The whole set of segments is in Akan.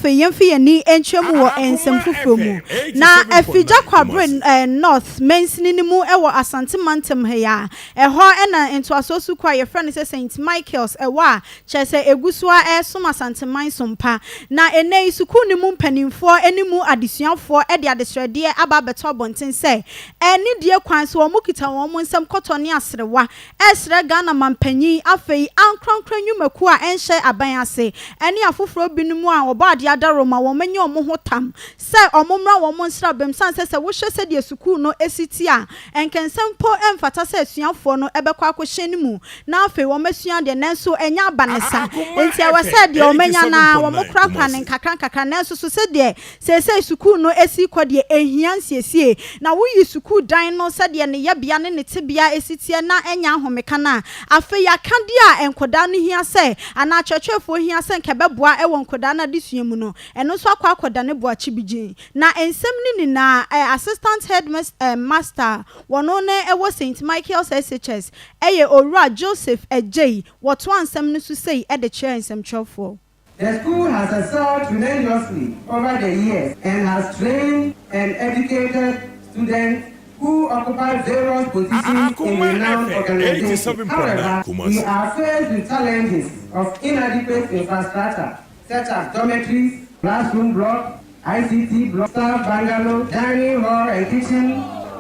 afei yɛmfi yɛn ani nkyerɛ mu wɔ nsɛm foforɔ mu. Na Afigya Kwabre North mansini no mu wɔ Asante mantam ha yi a, ɛhɔ na ntoasoɔ sukuu a yɛfrɛ no sɛ St. Michael's wɔ a kyerɛ sɛ ɛgu so ara resom Asanteman som pa. Na ɛnnɛ yi sukuu no mu mpanimfoɔ ne mu adesuafoɔ de adesrɛdeɛ aba abɛto abɔnten sɛ anidie kwan so wɔkita wɔn nsam kɔtɔ ne aserewa resrɛ Ghana mampanyin, afei ankorankoro nnwumakuo a ɛnhyɛ aban ase ne afoforɔ binom a wɔbɔ adeɛ adaworoma wɔn anya wɔn ho tam sɛ wɔmmra wɔn nsrabam sane sɛ sɛ wohwɛ sɛdeɛ sukuu no si te a, nkɛnsɛm mpo mfata sɛ asuafoɔ no bɛkɔ akɔhyɛn no mu na afei wɔasua adeɛ nanso ɛnyɛ aba ne sa nti ɛwɔ sɛ deɛ wɔanya no ara wɔkorakora no nkakra nkakra nanso so sɛdeɛ Seesei sukuu no si rekɔ deɛ, ɛhia nsiesie. Na woyi sukuu dan no sɛdeɛ ne yɛbea ne ne tebea si teɛ na ɛnyɛ ahomeka no a, afei akadeɛ a nkwadaa no hia sɛ, anaa akyerɛkyerɛfoɔ hia sɛ nka ɛbɛboa wɔ nkwadaa no adesua mu no, ɛno nso akɔ akɔdane boakyibigyin. Na nsɛm no nyinaa, Assistant Headmaster a wɔno ne wɔ Saint Michael's SHS yɛ Owura Joseph Adjei, wɔtoaa nsɛm no so sei de kyerɛɛ nsɛmtwerɛfoɔ. The school has excelled tremendously over the years and has trained and educated students who occupy various positions in renowned organizations. However, we are faced with challenges of inadequate infrastructure such as dormitories, classroom block, ICT block, staff bungalow, dining hall and kitchen,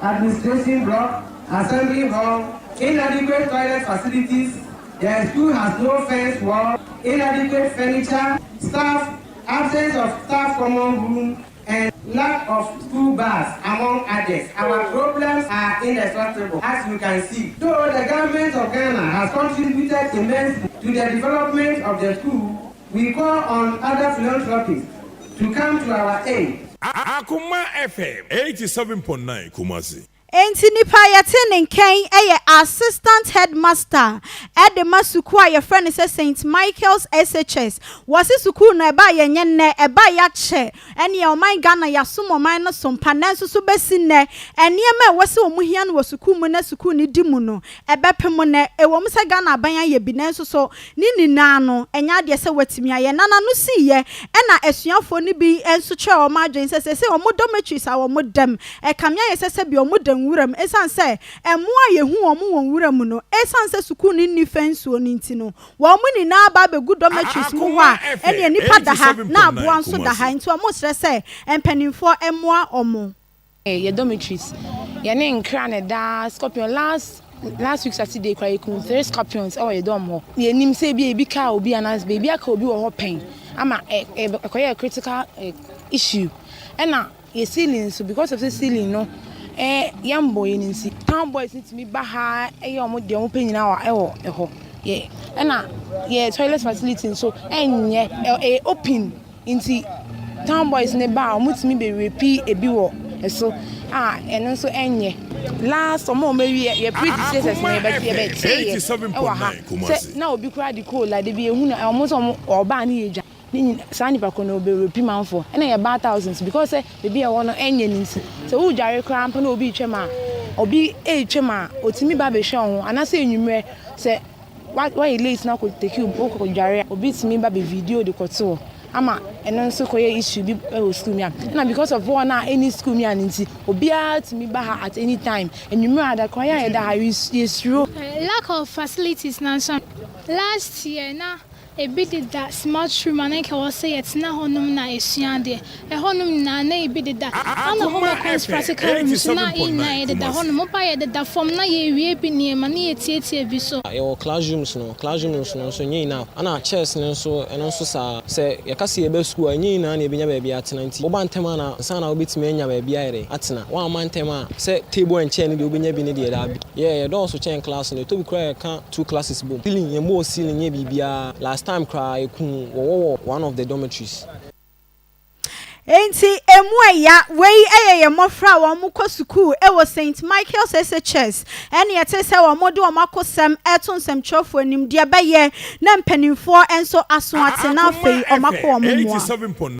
administration block, assembly hall, inadequate toilet facilities, the school has no fence wall, inadequate furniture, staff, absence of staff common room, and lack of school bus, among others. Our problems are inexhaustible, as you can see. Though the government of Ghana has contributed immensely to the development of the school, we call on other philanthropists to come to our aid. Akoma FM 87.9 Kumasi. Enti nipa a yɛte ne nkɛn yɛ Assistant Headmaster de ma sukuu a yɛfrɛ no sɛ Saint Michael's SHS. Wɔse sukuu no ɛbaeɛ nyɛ nnɛ, ɛbaeɛ akyɛ. Ɛneɛ ɔman Ghana yɛasom ɔman no so mpa nanso so bɛsi nnɛ nneɛma a ɛwɔ sɛ wɔn hia no wɔ sukuu mu na sukuu no di mu no ɛbɛpem nnɛ. Ɛwɔ mu sɛ Ghana aban ayɛ bi nanso so ne nyinaa no ɛnyɛ adeɛ sɛ wɔatumi ayɛ. Na n'ano siiɛ ɛna asuafoɔ no bi nso kyerɛɛ wɔn adwene sɛ seesei wɔn dormitories a wɔn da mu Ɛkame ayɛ sɛ sɛbi wɔda nwura mu esiane sɛ mmoa a yehu wɔn wɔ nwura mu no, esiane sɛ sukuu no nni fɛ nsuo no nti no, wɔn nyinaa aba abɛgu dormitories mu hɔ a, ɛnneɛ nnipa da ha na aboa nso da ha, nti wɔsrɛ sɛ mpanimfoɔ mmoa wɔn. Yɛ dormitories yɛne nkra na ɛda scorpion last last week Saturday koraa yɛkum three scorpions ɛwɔ yɛ dorm hɔ. Yɛnim sɛ ebi ebi kaa obi anaa baabi aka obi wɔ hɔ pɛn ama ɛkɔyɛɛ critical issue ɛna Yɛ ceiling nso because of sɛ ceiling no eh yɛn bɔ yɛn nti town boys no tumi ba ha ɛyɛ wɔn deɛ wɔn pɛ nyinaa wɔ ɛwɔ ɛhɔ yɛ ɛna yɛ toilet facility nso ɛnyɛ ɛyɛ open nti town boys no ba a wɔn tumi bɛ rape ebi wɔ ɛso a ɛno nso ɛnyɛ last wɔn a wɔn awie yɛ pre JSS no yɛbɛ yɛbɛ te yɛ ɛwɔ ha sɛ na obi koraa de coal ade bi ehu na wɔn nso wɔn ɔbaa ne yɛ dwa. Ne nyina saa nipa kor no ɔbɛ rape manfoɔ ɛna yɛ baa thousands because sɛ beebi a ɛwɔ no ɛnyɛ ne nti sɛ wo dware koraa mpo na obi retwam a obi retwam a otumi ba bɛhwɛ wo ho anaasɛ enyimmerɛ sɛ wayɛ late na akɔ take wokɔ dware a obi tumi ba bɛ video de kɔto hɔ ama ɛno nso kɔyɛ issue bi wɔ school mu a ɛna because of wɔn a ɛni school mu a ne nti obiara tumi ba ha at any time enyimmerɛ ada koraa yɛ a yɛda ha yɛsuro. Lack of facilities na nso last year na Ebi deda smart room a na nka ɛwɔ sɛ yɛtena hɔnom na yɛsua adeɛ. Ɛhɔnom nyinaa na ebi deda. Ana Akoma home-econs FM practical room nso na yɛn nyinaa yɛdeda hɔnom. Woba a yɛdeda fam na yɛrewie bi nneɛma na yɛtiatia bi so. Yɛwɔ classrooms no, classrooms no nso ɛnyɛ enough. Ɛna chairs no nso ɛno nso saa. Sɛ yɛka sɛ yɛba sukuu a ɛnyɛ nyinaa na yɛbɛnya baabi atena nti woba ntɛm a na ansa na wobɛtumi anya baabi ayɛ dɛn atena. Woamma ntɛm a sɛ table and chair no deɛ wobɛnya bi no deɛ daabi. Yeah yɛdɔɔso kyɛn class no, ɛtɔ bi koraa a yɛka two classes bom. Ceiling, yɛmmɔɔ ceiling nyɛɛ biribiara. Last time koraa yɛkuu wɔwɔ wɔ one of the dormitories. Enti emu ɛya. Wei yɛ yɛn mmɔfra a wɔkɔ sukuu wɔ Saint Michael's SHS ɛne ɛte sɛ wɔde wɔn akosɛm reto nsɛmtwerɛfoɔ anim deɛ ɛbɛyɛ na mpanimfoɔ nso aso ate na Akoma afei wɔakɔ FM wɔn mmoa. 87.9.